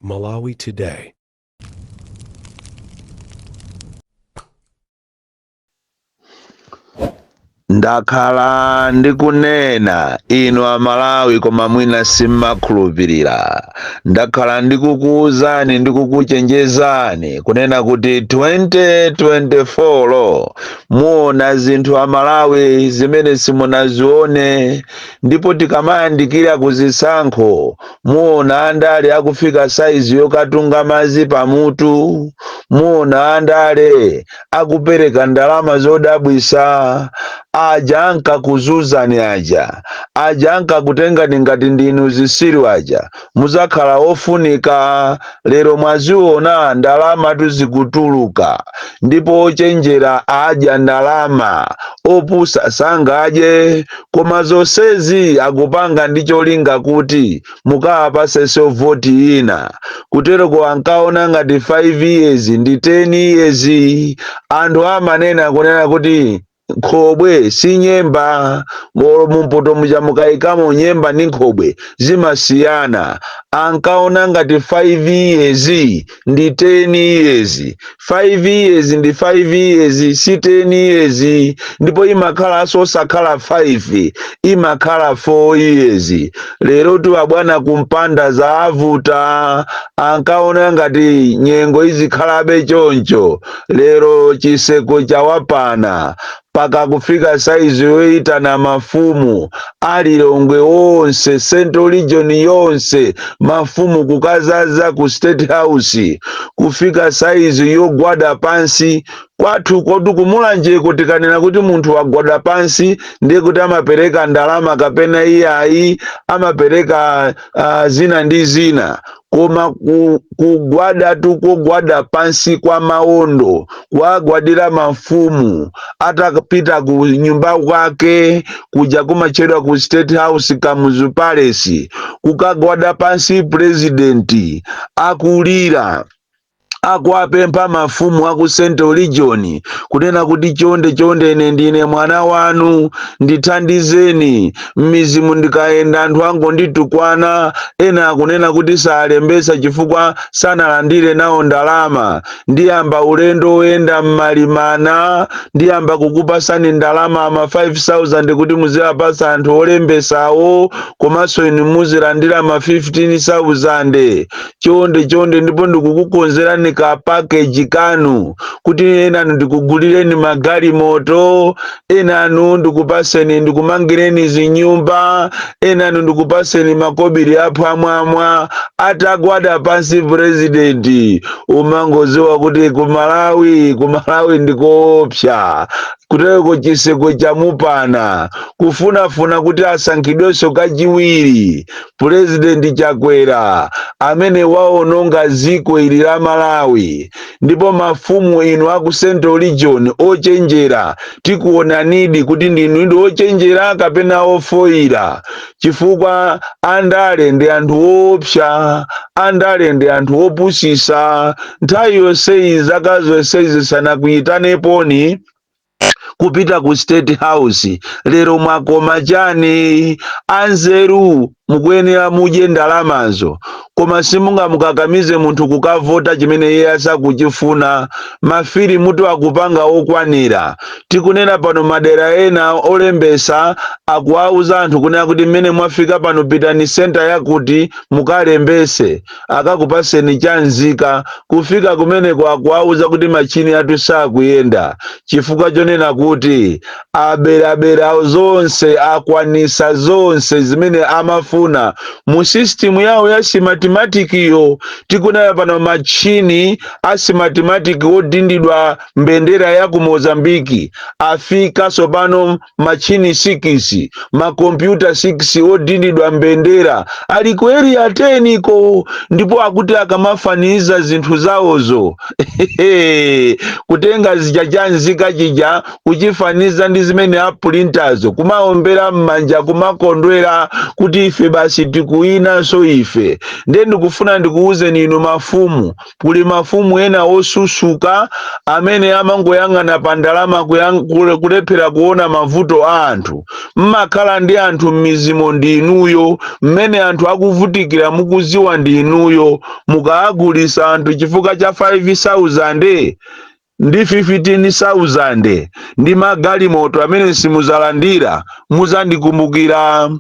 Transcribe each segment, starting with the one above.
Malawi Today. Ndakhala ndikunena inu Amalawi, koma mwina simmakhulupirira. Ndakhala ndikukuwuzani, ndikukuchenjezani kunena kuti 2024 muona zinthu Amalawi zimene simunazione, ndipo tikamayandikira kuzisankho muona andale akufika saizi yokatunga madzi pamutu, muona andale akupereka ndalama zodabwisa. Aja ankakuzuzani aja, aja ankakutengani ngati ndinu zisilu aja, muzakhala ofunika. Lero mwaziona ndalama zikutuluka, ndipo ochenjera adya ndalama, opusa sangadye. Koma zonsezi akupanga ndi cholinga kuti mukawapasenso voti ina. Kutereko ankaona ngati 5 years ndi 10 years. Anthu amanena kunena kuti nkhobwe si nyemba, mumpoto muja mukayikamo nyemba ndi nkhobwe zimasiyana. Ankaona ngati 5 years ndi 10 years. 5 years ndi 5 years, si 10 years, ndipo imakhalanso osakhala 5, imakhala 4 years. Lero tu abwana kumpanda zaavuta. Ankaona ngati nyengo izikhalabe choncho, lero chiseko chawapana paka kufika saizi yoyitana mafumu alilongwe onse, Central Region yonse, mafumu kukazaza ku State House, kufika saizi yogwada pansi. Kwathu kotu kumulanjeko tikanena kuti munthu wagwada pansi, ndiye kuti amapereka ndalama kapena iyayi amapereka zina ndi zina. Koma kugwada tu, kugwada pansi kwa maondo, kuagwadira mafumu atapita ku nyumba kwake kuja kumatchedwa ku State House, Kamuzu Palace, kukagwada pansi president akulira, akuapempha mafumu aku Central Region kunena kuti chonde chonde, ine ndine mwana wanu, ndithandizeni. M'mizimu ndikayenda anthu angonditukwana, ena akunena kuti salembesa chifukwa sanalandire nawo ndalama. Ndiyamba ulendo woyenda m'malimana, ndiyamba kukupasani ndalama ama 5000 kuti muziwapasa anthu olembesawo, komanso inu muzilandira ma 15,000. Chonde chonde, ndipo ndikukukonzerani ka package kanu kuti enanu ndikugulireni magalimoto, enanu ndikupaseni, ndikumangireni zinyumba, enanu ndikupaseni makobiri aphwamwamwa. Atagwada pansi president, umangoziwa kuti kumalawi, kumalawi ndikoopsa. Kutereko chiseko chamupana kufunafuna kuti asankhidwenso kachiwiri Purezidenti Chakwera amene waononga ziko ili la Malawi. Ndipo mafumu inu aku Central Region ochenjera, tikuonanidi kuti ndinu ndi ochenjera kapena ofoira, chifukwa andale ndi anthu oopsa, andale ndi anthu opusisa. Nthawi yonseyi, zaka zonsezi, sanakuyitaneponi kupita ku State House. Lero mwakoma chani? Anzeru mukuyenera mudye ndalamazo, koma simungamukakamize munthu kukavota chimene iye asakuchifuna. Mafilimutu akupanga okwanira. Tikunena pano, madera ena olembesa akuwauza anthu kunena kuti mmene mwafika pano, pitani center yakuti mukalembese, akakupaseni chanzika. Kufika kumeneko akuwauza kuti machini athu sakuyenda, chifukwa chonena kuti aberabera zonse, akwanisa zonse zimene amafuna mu system yawo ya Smartmatic yo. Tikunena pano, machini a Smartmatic odindidwa mbendera ya ku Mozambiki afika tsopano, machini 6, makompyuta 6 odindidwa mbendera ali ku Area 10 ko. Ndipo akuti akamafaniza zinthu zawozo, kutenga zija chanzika chija kuchifaniza ndi zimene apulintazo, kumaombera m'manja, kumakondwera kuti ife Ife basi tikuwinanso ife. Ndiye ndikufuna ndikuwuzeni inu mafumu, kuli mafumu ena osusuka amene amangoyang'ana pa ndalama, kulephera kuona mavuto a anthu. Mmakhala ndi anthu m'mizimo ndi inuyo, mmene anthu akuvutikira mukuziwa ndi inuyo. Mukaagulisa anthu chifukwa cha 5000 ndi 15,000 ndi magalimoto amene simuzalandira, muzandikumbukira.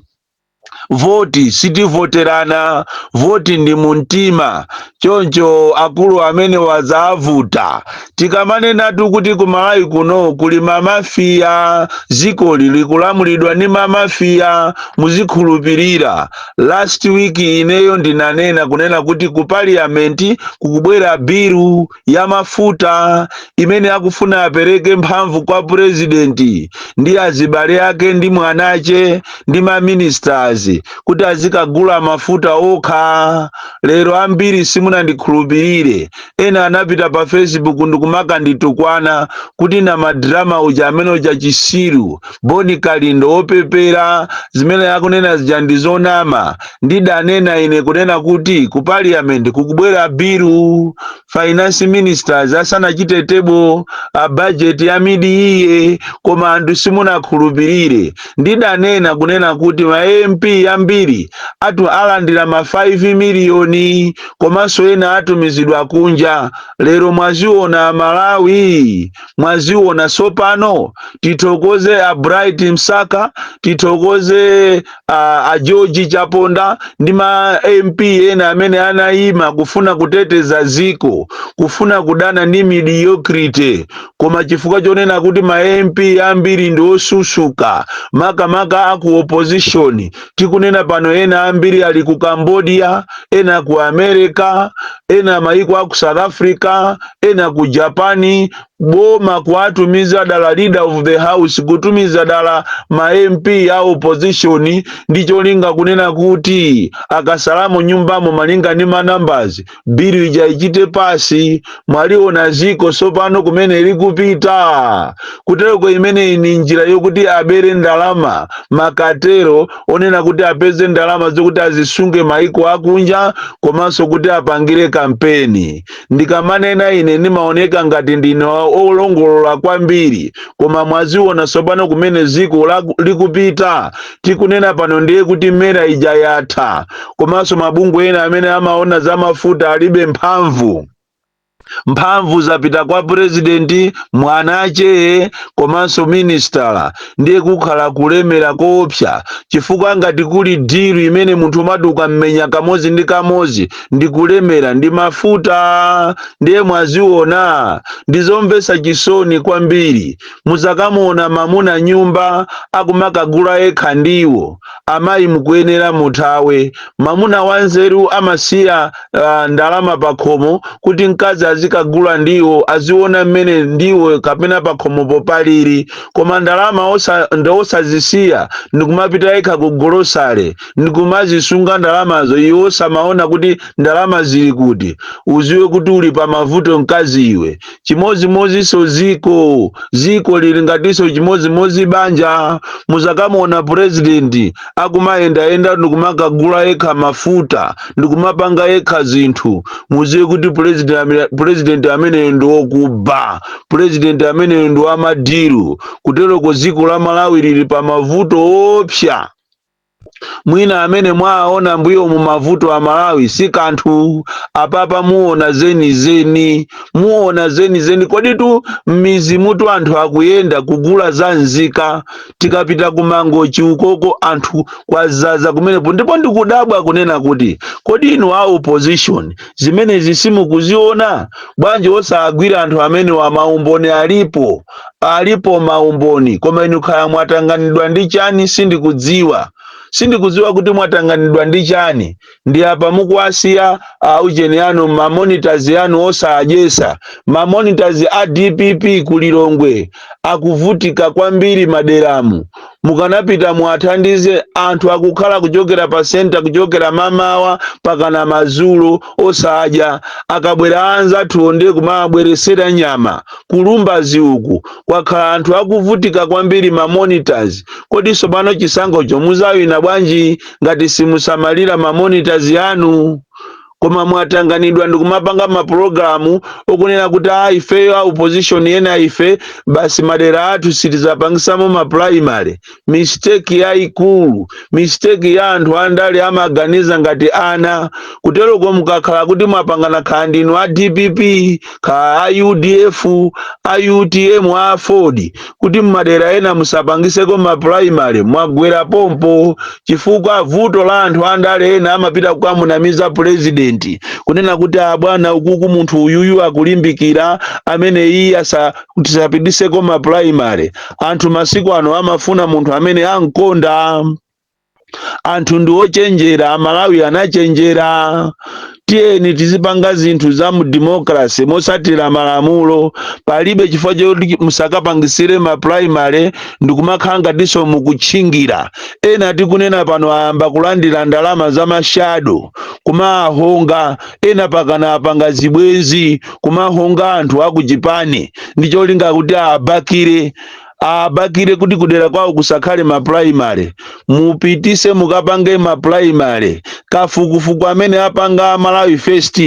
Voti sitivoterana, voti ndi mumtima. Choncho akulu amene wadzavuta, tikamanenatu kuti kuMalawi kuno kuli mamafiya, zikoli likulamulidwa ndi mamafiya, muzikhulupirira. Last week ineyo ndinanena kunena kuti ku parliament kukubwera bill ya mafuta imene akufuna apereke mphamvu kwa purezidenti ndi azibale ake ndi mwanache ndi maministers kuti azikagula mafuta okha. Lero ambiri simunandikhulupirire. Ena anapita pa Facebook ndikumakanditukwana kuti na madrama uja amene uja, chisiru Boni Kalindo opepera, zimene akunena zija ndi zonama. Ndidanena ine kunena kuti ku parliament kukubwera bill, finance ministers asanachite table a budget ya mid-year, koma anthu simunakhulupirire. Ndidanena kunena kuti ma MP ambiri atu alandira ma 5 miliyoni, komanso ena atumizidwa kunja. Lero mwaziona, Malawi, mwaziona. Sopano tithokoze a Bright Msaka, tithokoze a George Chaponda ndi ma MP ena amene anayima kufuna kuteteza ziko, kufuna kudana ndi mediocrity. Koma chifukwa chonena kuti ma MP ambiri ndi osusuka, makamaka aku opposition, tikunena pano ena ambiri ali ku Cambodia, ena ku America, ena maiko aku South Africa, ena ku Japan. Boma kuatumiza dala, leader of the house kutumiza dala ma MP a opposition ndi cholinga kunena kuti akasalamo nyumbamo malinga ndi ma numbers, bill ija ichite pass. Mwaliona ziko sopano kumene likupita kutereko. Imeneyi ni njira yokuti abere ndalama, makatero onena kuti apeze ndalama zokuti azisunge maiko akunja komanso kuti apangire kampeni. Ndikamanena ine ndimaoneka ngati ndine olongolola kwambiri, koma mwaziona sopano kumene ziko likupita. Tikunena pano ndiye kuti MERA ija yatha, komanso mabungwe ena amene amaona za mafuta alibe mphamvu. Mphamvu zapita kwa purezidenti, mwanache komanso ministala. Ndiye kukhala kulemera koopsa, chifukwa ngati kuli deal imene munthu umati ukammenya kamodzi ndi kamodzi ndi kulemera, ndi mafuta. Ndiye mwaziona, ndizomvetsa chisoni kwambiri. Muzakamuona mamuna nyumba akumakagula yekha ndiwo. Amayi, mukuyenera muthawe. Mamuna wanzeru amasiya ndalama pakhomo kuti mkazi azikagula ndiwo, aziona mmene ndiwo kapena pakhomopo palili. Koma ndalama osazisiya ndikumapita yekha ku golosale ndikumazisunga ndalamazo, iwo samaona kuti ndalama zili kuti, uziwe kuti uli pa mavuto mkazi iwe. Chimozimozinso ziko, ziko lili ngatinso chimozimozi banja. Muzakamuona purezidenti akumayendayenda ndikumakagula yekha mafuta, ndikumapanga yekha zinthu, muziwe kuti president ameneyo ndi wokuba, president ameneyo ndi wamadeal. Kuteroko dziko la Malawi lili pa mavuto opsa. Mwina amene mwaona mbuyo mu mavuto a Malawi si kanthu. Apapa muona zenizeni, muona zenizeni. Koditu m'mizi mutu anthu akuyenda kugula za nzika. Tikapita ku Mangochi ukoko anthu kwazaza kumenepo, ndipo ndikudabwa kunena kuti kodi inu a opposition zimenezi simukuziona bwanji osagwira anthu amene wa maumboni alipo? Alipo maumboni, koma inu khaya mwatanganidwa ndi chani, sindikudziwa. Sindikudziwa kuti mwatanganidwa ndi chani. Ndi apa mukuwasiya aujeni anu, mamonitors anu osadyesa. Mamonitors a DPP ku Lilongwe akuvutika kwambiri maderamu. Mukanapita muwathandize anthu akukhala kuchokera pa center, kuchokera mamawa pakana madzulo osadya. Akabwera anzathuwo ndiye kumabweresera nyama. Kulumbazi uku kwakhala anthu akuvutika kwambiri, ma monitors. Kodi tsopano chisankhocho muzawina bwanji ngati simusamalira ma monitors yanu? Koma mwatanganidwa ndikumapanga mapulogalamu okunena kuti a ifeyo a opposition ena ife basi madera athu sitizapangisamo ma primary. Mistake yayikulu, mistake ya anthu andale amaganiza ngati ana. Kuteroko mukakhala kuti mwapangana, khala ndinu a DPP, khala a UDF, a UTM, a Ford, kuti mmadera ena musapangiseko ma primary, mwagwera pompo, chifukwa vuto la anthu andale ena amapita kukamunamiza president kunena kuti, "Abwana, ukuku munthu uyuyu akulimbikira amene iye asa tisapitiseko ma primary." Anthu masiku ano amafuna munthu amene ankonda. Anthu ndi ochenjera, Amalawi anachenjera. Tiyeni tizipanga zinthu za mu democracy mosatira malamulo. Palibe chifukwa choti musakapangisire ma primary ndikumakhala ngatinso mukutchingira. Ena tikunena pano ayamba kulandira ndalama za ma shadow, kumahonga ena, pakana apanga zibwenzi, kumahonga anthu akuchipani ndi cholinga kuti abakire kuti kudera kwawo kusakhale ma primary. Mupitise mukapange ma primary. Kafukufuku amene apanga Malawi First,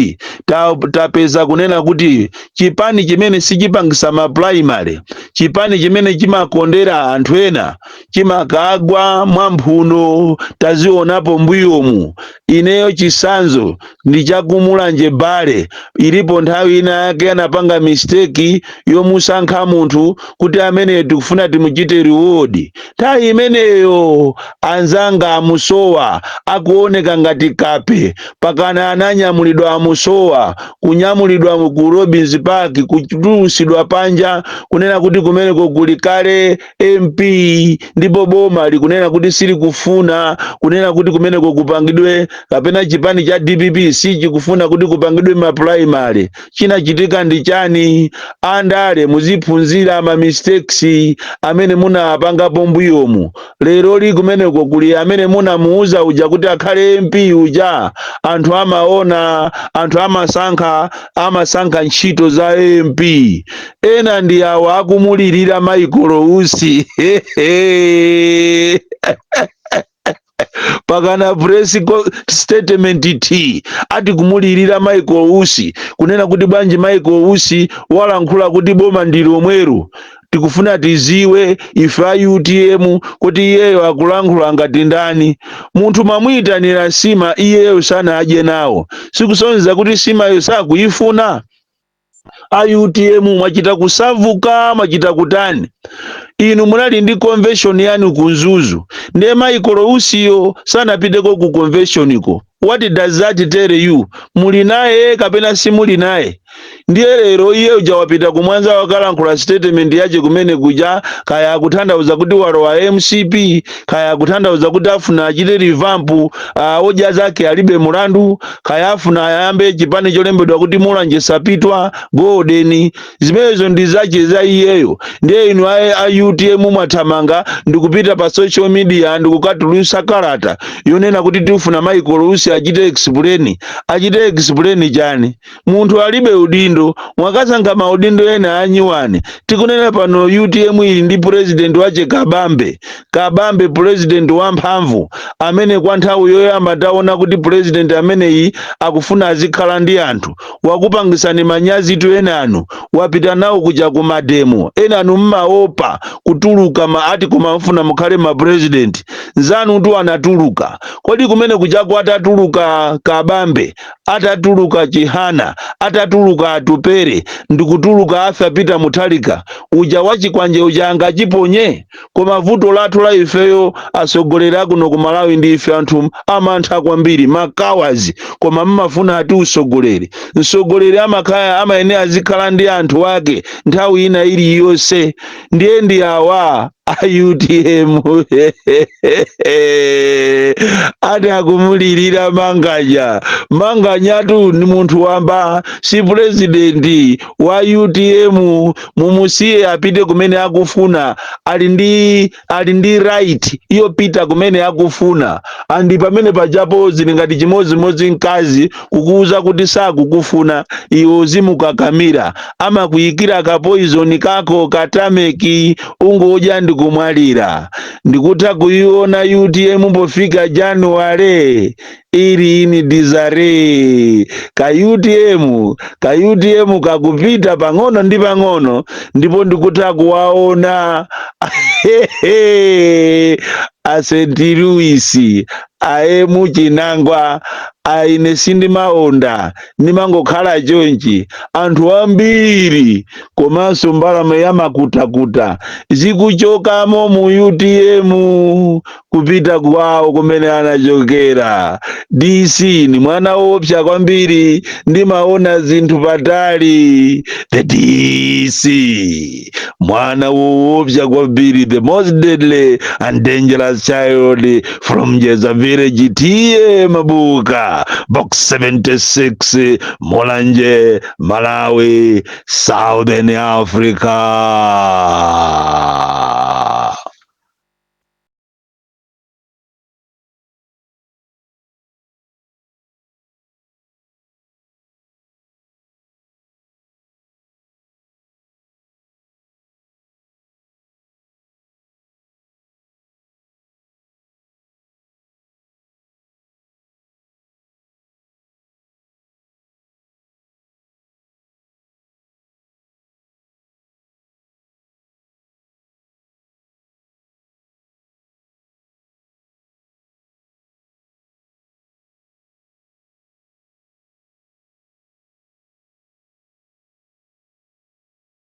tapeza kunena kuti chipani chimene sichipangisa ma primary, chipani chimene chimakondera anthu ena, chimakagwa mwamphuno. Tazionapo mbuyomu. Ineyo chisanzo ndi chakumulanje bale. Ilipo nthawi ina yake anapanga mistake yomusankha munthu kuti amene tikufuna timuchite reward. Nthawi imeneyo anzanga amusowa akuoneka ngati kape, pakana ananyamulidwa amusowa, kunyamulidwa ku Robins Park, kutulusidwa panja, kunena kuti kumeneko kuli kale MP, ndipo boma likunena kuti silikufuna kunena kuti kumeneko kupangidwe, kapena chipani cha DPP sichikufuna kuti kupangidwe ma primary. Chinachitika ndi chani? Andale muziphunzira ma mistakes amene munapangapo mbuyomu. Lero li kumeneko kuli amene munamuuza uja kuti akhale MP uja. Anthu amaona, anthu amasankha ntchito za MP. Ena ndi awa akumulirira Michael Usi, pakana press statement t ati kumulirira Michael Usi, kunena kuti bwanji Michael Usi walankhula kuti boma ndi lomwero? Tikufuna tiziwe ife a UTM kuti iyeyo akulankhula ngati ndani. Munthu mamuyitanira sima, iyeyo sanadye nawo, sikusonyeza kuti simayo sakuyifuna. A UTM mwachita kusavuka, mwachita kutani? Inu munali ndi convention yanu ku Mzuzu, ndiye Michael Usiyo sanapiteko ku convention ko. What does that tell you? Muli naye kapena simuli naye? Ndiye lero iye uja wapita kumwanza, wakalankhula statement yache kumene kuja, kaya akutanthauza kuti walowa MCP, kaya akutanthauza kuti afuna achite revamp odya zake alibe mulandu, kaya afuna ayambe chipani cholembedwa kuti Mulanje Sapitwa Golden, zimenezo ndi zache za iyeyo. Ndiye inu a UTM mwathamanga ndikupita pa social media ndikukatulutsa kalata yonena kuti tifuna Michael Usi achite explain. Achite explain chani? Munthu alibe udindo, mwakasankha maudindo ena anyiwani. Tikunena pano UTM ili ndi president wache Kabambe. Kabambe president wamphamvu amene kwa nthawi yoyamba taona kuti president ameneyi akufuna azikhala ndi anthu. Wakupangisani manyazi tu ena anu, wapita nawo kuja ku ma demo. Ena anu mmaopa kutuluka ma ati, koma mfuna mukhale ma president nzanu tu anatuluka. Kodi kumene kuchako atatuluka Kabambe, atatuluka Chihana, atatuluka Atupere, ndikutuluka Arthur Peter Mutharika, uja wachikwanje uja angachiponye? Koma vuto lathu la ifeyo atsogoleri akuno ku Malawi ndi ife anthu amantha kwambiri, makawazi. Koma mmafuna ati usogoleri, msogoleri amakhala amayenera azikhala ndi anthu ake nthawi ina iliyonse. Ndiye ndi awa A UTM ati akumulirira Manganya. Manganyatu ni munthu wamba, si purezidenti wa UTM. Mumusiye apite kumene akufuna. Ali ndi right yopita kumene akufuna. And pamene pajapo zili ngati chimodzimodzi mkazi kukuuza kuti sakukufuna, iwe uzimukakamira, amakuyikira ka poison kako katameki, ungodya ndikumwalira. Ndikutha kuiona UTM pofika Januwale ili in disarray. Ka UTM, ka UTM kakupita pang'ono ndi pang'ono, ndipo ndikutha kuwaona a St Louis aemu Chinangwa. Aine sindimaonda, ndimangokhala chonchi. Anthu ambiri komanso mbalame yamakutakuta zikuchokamo mu UTM kupita kwawo kumene anachokera. DC ni mwana wopsa kwambiri, ndimaona zinthu patali. The DC, mwana woopsa kwambiri, the most deadly and dangerous child from Jeza village, T/A Mabuka, Box 76, Mulanje, Malawi, Southern Africa.